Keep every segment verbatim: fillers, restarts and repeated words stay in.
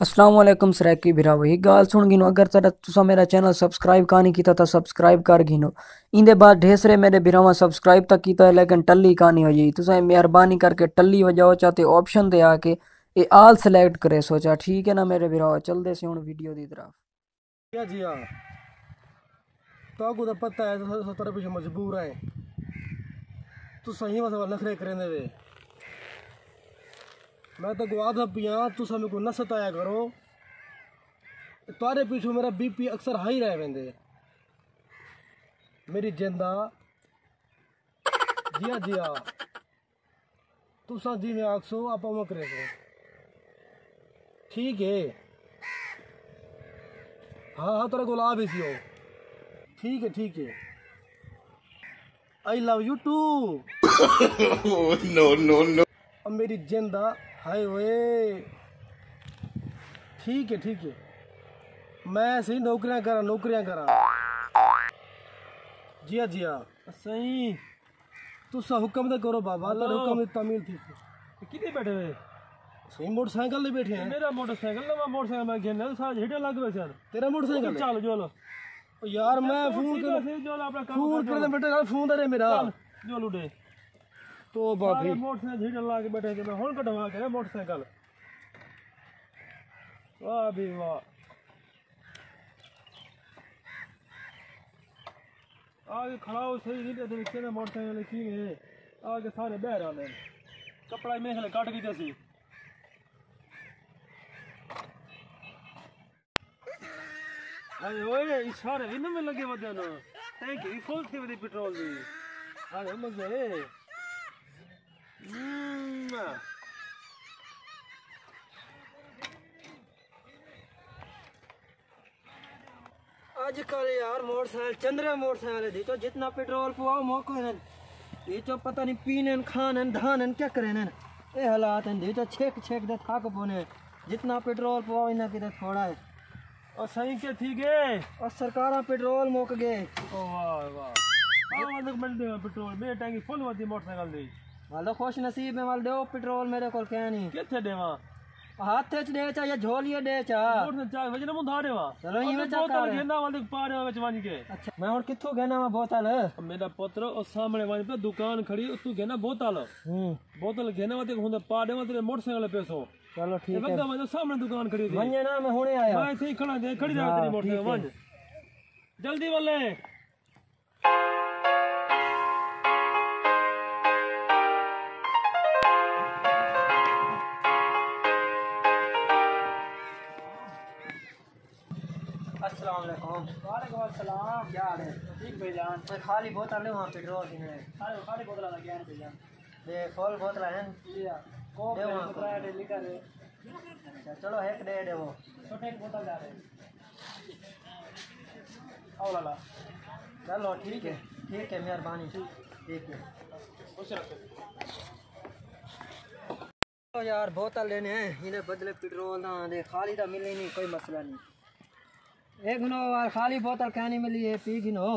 السلام علیکم سرائیکی بھراوو، ہک ڳالھ سُݨ گھنو، اگر تساں میݙا چینل سبسکرائب کائنی کیتا تاں سبسکرائب کر گھنو۔ ایندے بعد ڈھیر سارے میݙے بھراواں سبسکرائب تاں کیتا ہے لیکن ٹلی کائنی ہوئی۔ تساں مہربانی کر کے ٹلی وڄاؤ چا تے آپشن تے آ کے اے آل سلیکٹ کریسو چا، ٹھیک ہے نا میݙے بھراوو؟ چلدے سے ہُݨ ویڈیو دی طرف۔ جی ہاں، جی ہاں۔ تہاکوں تاں پتہ ہے، تساں، تساں تیرے پیچھے مجبور ہیں۔ تساں ہی واسطے نخرے کریندے وے۔ میں تہاکوں آہدا پیاں، تساں میکوں نہ ستایا کرو۔ تہاݙے پیچھوں میرا بی پی اکثر ہائی رہ ویندے۔ میری جندا، جیا جیا۔ تساں جیویں آکھسو، آپاں اونویں کریسوں۔ ٹھیک ہے۔ ہاں، ہاں، تیرے کول آ ویسی او۔ ٹھیک ہے، ٹھیک ہے۔ I love you too۔ Oh, no, no, no۔ او میری جندا، ہائے ہوئے۔ ٹھیک ہے، ٹھیک ہے۔ میں صحیح نوکریاں کراں، نوکریاں کراں۔ جیا، جیا۔ صحیح۔ تساں حکم تے کرو بابا، تیرے ہلو۔ حکم دی تعمیل تھی۔ کتھے بیٹھے ہوئے؟ صحیح، موٹر سائیکل تے بیٹھے ہیں۔ میرا موٹر سائیکل، نواں موٹر سائیکل میں گھن لیا، سارے جھیڑے لگ پئے سن۔ تیرا موٹر سائیکل ہے؟ چل، چلو۔ او یار، میں فون کر، فون کر دے بیٹا یار، فون دے میرا۔ چل، چلو ڈے۔ توبہ سارے بھائی۔ موٹر سائیکل جھیڑے لا کے بیٹھے تے میں ہن کڈھوا کے موٹر سائیکل۔ واہ بھائی واہ۔ آ کے کھڑا ہو صحیح نہیں تے کہندے موٹر سائیکل کی ہے۔ آ کے سارے ٻاہر آندے۔ کپڑا میں کھلے کٹ کیتے سی۔ ہائے ہوئے، اشارے بھی نہ میں لگے ودے نا۔ ٹینکی بھی فل تھی ودی پٹرول دی۔ ہائے مزے۔ ہم۔ اڄ کل یار موٹر سائیکل، چندرے موٹر سائیکل ہے، ݙیکھو جتنا پٹرول پواؤ موکو ہن، ݙیکھو پتہ نہیں پینن، کھانن، دھانن، کیا کرینن۔ اے حالات ہن، ݙیکھو چھک چھک دے تھک پونے، جتنا پٹرول پواؤ انہاں کیتے تھوڑا ہے۔ او سائیں، کے تھی ڳئے؟ او سرکاراں، پٹرول مک ڳئے۔ او واہ واہ۔ آ ول ݙیو پٹرول، میݙی ٹینکی فل ودی موٹر سائیکل دی۔ والو خوش نصیب ہے، ول ݙیو پٹرول، میݙے کول کائنی۔ کتھے ݙیواں؟ ہتھ اچ ݙے چا یا جھولی اچ ݙے چا۔ موٹر سائیکل چا وجہ نہ مندھا ݙیواں۔ چلو، ایویں چا بوتل کر۔ گھن آ ول پا ݙیواں وچ ونڄ کے۔ اچھا، میں ہݨ کتھوں گھن آواں بوتل؟ میݙا پتر، او سامݨے ونڄ پیا دکان کھڑی، اتوں گھن آ بوتل۔ ہوں۔ بوتل گھن آ تے ہݨ پا ݙیواں تیݙے موٹر سائیکل پیسوں۔ چلو ٹھیک ہے۔ وڳا ونڄ، سامݨے دکان کھڑی تھی۔ ونڄ نا، میں ہݨے آیاں۔ میں اتھے ہی کھڑا، تے کھڑی رہ ہاں، تیݙی موٹر سائیکل، ٹھیک ہے۔ ونڄ۔ جلدی ولے۔ السلام علیکم۔ وعلیکم السلام۔ کیا حال ہے؟ ٹھیک بھائی جان۔ میں خالی بوتل ݙیواں، پٹرول دی ہے۔ خالی، خالی بوتل لڳے ہیں بھائی جان۔ تے فل بوتل ہیں؟ جی ہاں۔ کوک ݙیواں۔ ݙے، سترہ ݙے، لیٹر ݙے۔ اچھا، چلو ہک ݙے ݙیو۔ چھوٹے ہک بوتل جا رہے۔ او لالا۔ چلو ٹھیک ہے، ٹھیک ہے، مہربانی۔ ٹھیک ہے۔ خوش رکھو۔ او یار، بوتل ݙینے ہیں، ایندے بدلے پٹرول نہ آندے، خالی تاں ملے نہیں، کوئی مسئلہ نہیں۔ اے گھنو یار، خالی بوتل کائنی ملی ہے، پی گھنو۔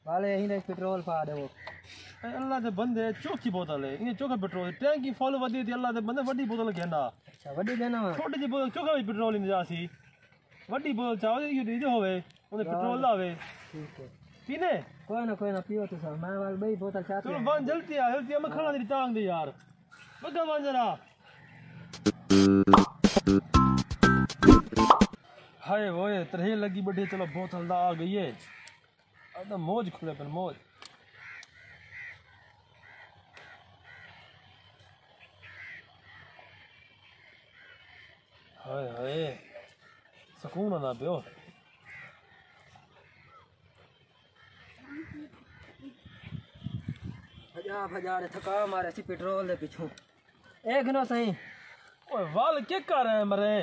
والے ایندے پٹرول پا ݙیو۔ اے اللہ دے بندے، چوکھی بوتل ہے، ایندے چوکھا پٹرول ہے۔ ٹینکی فل ودی تے اللہ دے بندے وݙی بوتل گھن آ۔ اچھا، وݙی گھن آواں؟ چھوٹی جی بوتل چوکھا وی پٹرول ایندے آسی۔ وݙی بوتل چا، او جو ݙیندے ہووے، اوندے پٹرول دا ہووے۔ ٹھیک ہے۔ پینے؟ کوئی نہ، کوئی نہ، پیو تساں۔ میں ول ٻئی بوتل چا چلو، پیاں۔ ونڄ جلدی آ، جلدی آ، میں کھڑا تیݙی ٹانگ دے یار۔ وڳا ونڄ ذرا۔ ہائے ہوئے، ترہے لڳی ٻڈھے، چلو بوتل دا آ ڳئی ہے۔ اڄ تاں موج کھلے پن، موج۔ ہائے ہائے، سکون آندا پیو۔ بھڄا بھڄا ݙے تھکا مارے سی پٹرول دے پچھوں۔ اے گھنو سئیں۔ اوئے ول کیا کر رہے ہیں مرے؟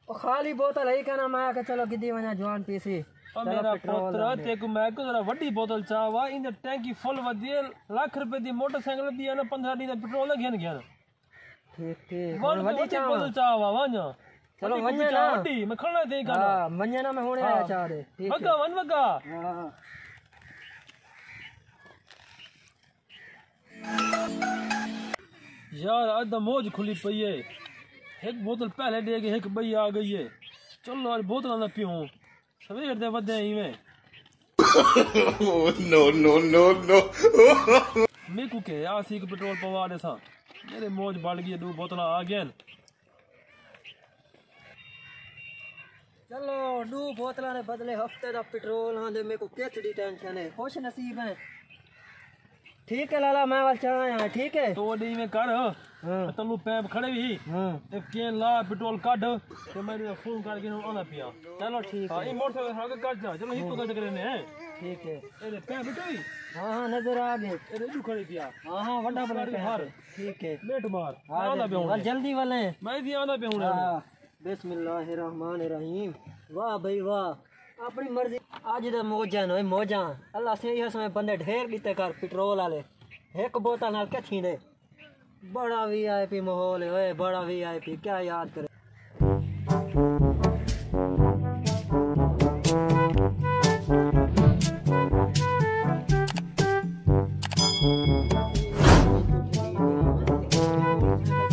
او خالی بوتل ہے کہنا، میں کہ چلو گدی ونجا جوان پیسی۔ او چلو میرا پٹرول پتر، لاندے۔ تیکو میں کو ذرا وڈی بوتل چاہ وا، ایندے ٹینکی فل ودی ہے، لکھ روپے دی موٹر سائیکل دی ہے نا، پندرہ ݙینہہ دا پٹرول دا گھن گھن۔ ٹھیک، ٹھیک۔ ون ہݨ وڈی وڈی چاہ وا۔ بوتل چاہ وا، ونج۔ چلو وڈی ونجے کچھ نا۔ وڈی، میں کھڑنا تھی کہنا۔ ہاں، ونجے نا، میں ہݨے آیا ہاں۔ چاہ دے۔ ٹھیک وگا، ہے۔ ون وگا۔ ہاں۔ یار، اڄ تاں موج کھلی پئی ہے۔ ہک بوتل پہلے ݙے ڳئے، ہک ٻئی آ ڳئی ہے۔ چلو اڄ بوتلاں دا پیوں، سویر دے ودے ایویں۔ Oh, no, no, no, no. میکوں کہ آسی ہک پٹرول پوا ݙیساں، میݙے موج بݨ ڳئی، ݙو بوتلاں آ ڳئین۔ چلو، ݙو بوتلاں دے بدلے ہفتے دا پٹرول آندے، میکوں کتھ دی ٹینشن ہے، خوش نصیب ہیں۔ ٹھیک ہے لالا، میں ول چاہ آیا، ٹھیک ہے؟ تو وݙی ایویں کر، ہاں۔ تلو پیپ کھڑے بھی، ہاں۔ تے کین لا پٹرول کڈھ، تے میں فون کر کے انہاں آنا پیا۔ چلو ٹھیک ہاں، ہے۔ یہ موٹر سائیکل ہر کے کڈھ جا، چلو ہی تو کڈھ کرنے ہیں۔ ٹھیک ہے۔ اے دے پیپ بٹوی؟ ہاں ہاں، نظر آ گئے۔ اے دے ݙو کھڑے پیا۔ ہاں ہاں، وڈا بنا ساری کے ہر۔ ٹھیک ہے۔ بیٹھ مار۔ آ آنا جا، پیا ہوں۔ ول جلدی والے۔ میں بھی آنا پیا ہوں۔ ہاں۔ بسم اللہ الرحمن الرحیم۔ واہ بھائی واہ، اپݨی مرضی۔ اڄ دے موجاں ہوئے موجاں، اللہ سائیں، ایہو سمے بندے ڈھیر ݙتے کر پٹرول والے، ہک بوتل نال کیا تھیندے؟ بڑا وی آئی پی ماحول ہے اوئے، بڑا وی آئی پی، کیا یاد کرے۔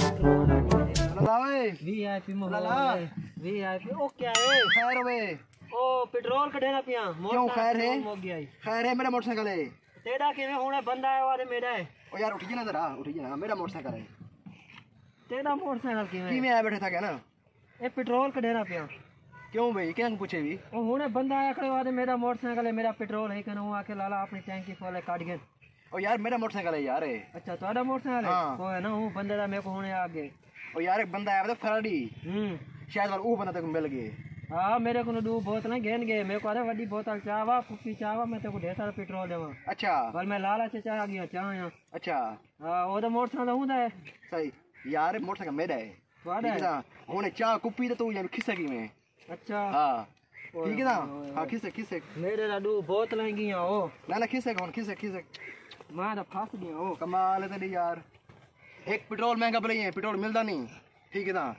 لالا اوئے۔ وی آئی پی ماحول لالا۔ ہے، وی آئی پی۔ او کیا ہے؟ خیر ہوئے۔ او پٹرول کڈھینا پیاں، کیوں، خیر ہے؟ موٹر سائیکل مک ڳیا۔ خیر ہے، میݙا موٹر سائیکل ہے۔ تیݙا کیویں؟ ہݨے بندہ آیا وا تے میݙا ہے۔ او یار، اٹھ جانا ذرا، اٹھ جانا، میݙا موٹر سائیکل ہے۔ تیݙا موٹر سائیکل کیویں؟ کیویں آیا بیٹھے تھا کیا نا؟ اے پٹرول کڈھینا پیاں۔ کیوں بھائی، کیا پوچھے بھی؟ او ہݨے بندہ آیا کھڑے وا تے میݙا موٹر سائیکل ہے، میݙا پٹرول ہے کنے، او آکھے لالا اپݨی ٹینکی فل ہے، کڈھ گھن۔ او یار، میݙا موٹر سائیکل ہے یار۔ اچھا، تہاݙا موٹر سائیکل ہے؟ ہاں۔ کوئی نہ، او بندے دا میکوں ہݨے آ ڳئے۔ او یار، ہک بندہ آیا وا تے فراڈی۔ ہوں۔ شاید ول او بندہ تیکوں مل ڳئے۔ ہاں، میݙے کولوں ݙو بوتلاں گھن ڳئے، میکوں آہدے وݙی بوتل چا وا، کپی چا وا، میں تیکوں ڈھیر سارا پٹرول ݙیواں۔ اچھا۔ ول میں لالا چچا آ ڳیا، چا آیا۔ اچھا۔ ہاں، او دا موٹر سائیکل ہوندا ہے۔ صحیح۔ یار، موٹر سائیکل میݙا ہے۔ تہاݙا ٹھیک ہے ہے؟ نا؟ ہݨے چا کپی تے توں یار کھسے کیویں؟ اچھا۔ ہاں۔ اوئے ٹھیک ہے نا؟ ہوئے ہوئے ہاں، ہوئے۔ کھسے، کھسے۔ میݙے لا ݙو بوتلاں ڳیاں او۔ نہ، نہ، کھسے ہݨ، کھسے، کھسے۔ میں تاں پھس ڳیا او۔ کمال ہے تیݙی یار۔ ہک پٹرول مہنگا پلئی ہے، پٹرول ملدا نہیں۔ ٹھیک ہے نا؟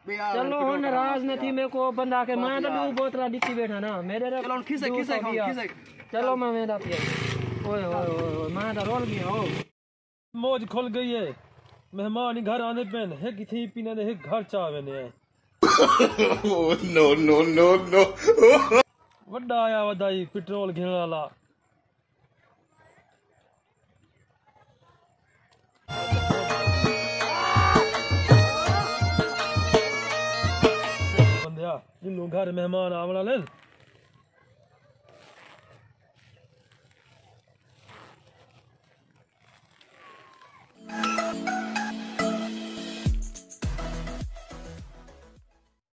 بے یار، چلو پٹرول ہݨ ناراض نہ تھی، میکوں او بندہ کہ میں تاں ݙو بوتلاں ݙتی بیٹھا نا۔ میݙے چلو ہݨ کھسے، ݙو کھسے سو ہݨ، ڳیا۔ کھسے۔ چلو میں ویندا پیا۔ اوئے ہوئے ہوئے ہوئے، میں تاں رول ڳیا او۔ موج کھل ڳئی ہے، مہمان ہی گھر آندے پئن، ہک تھی پیندے تے ہک گھر چا ویندے ہیں۔ Oh, no, no, no, no. وݙا آیا ودائی پٹرول گھنݨ والا۔ بندیا، انہوں گھر مہمان آوݨ والے ہن۔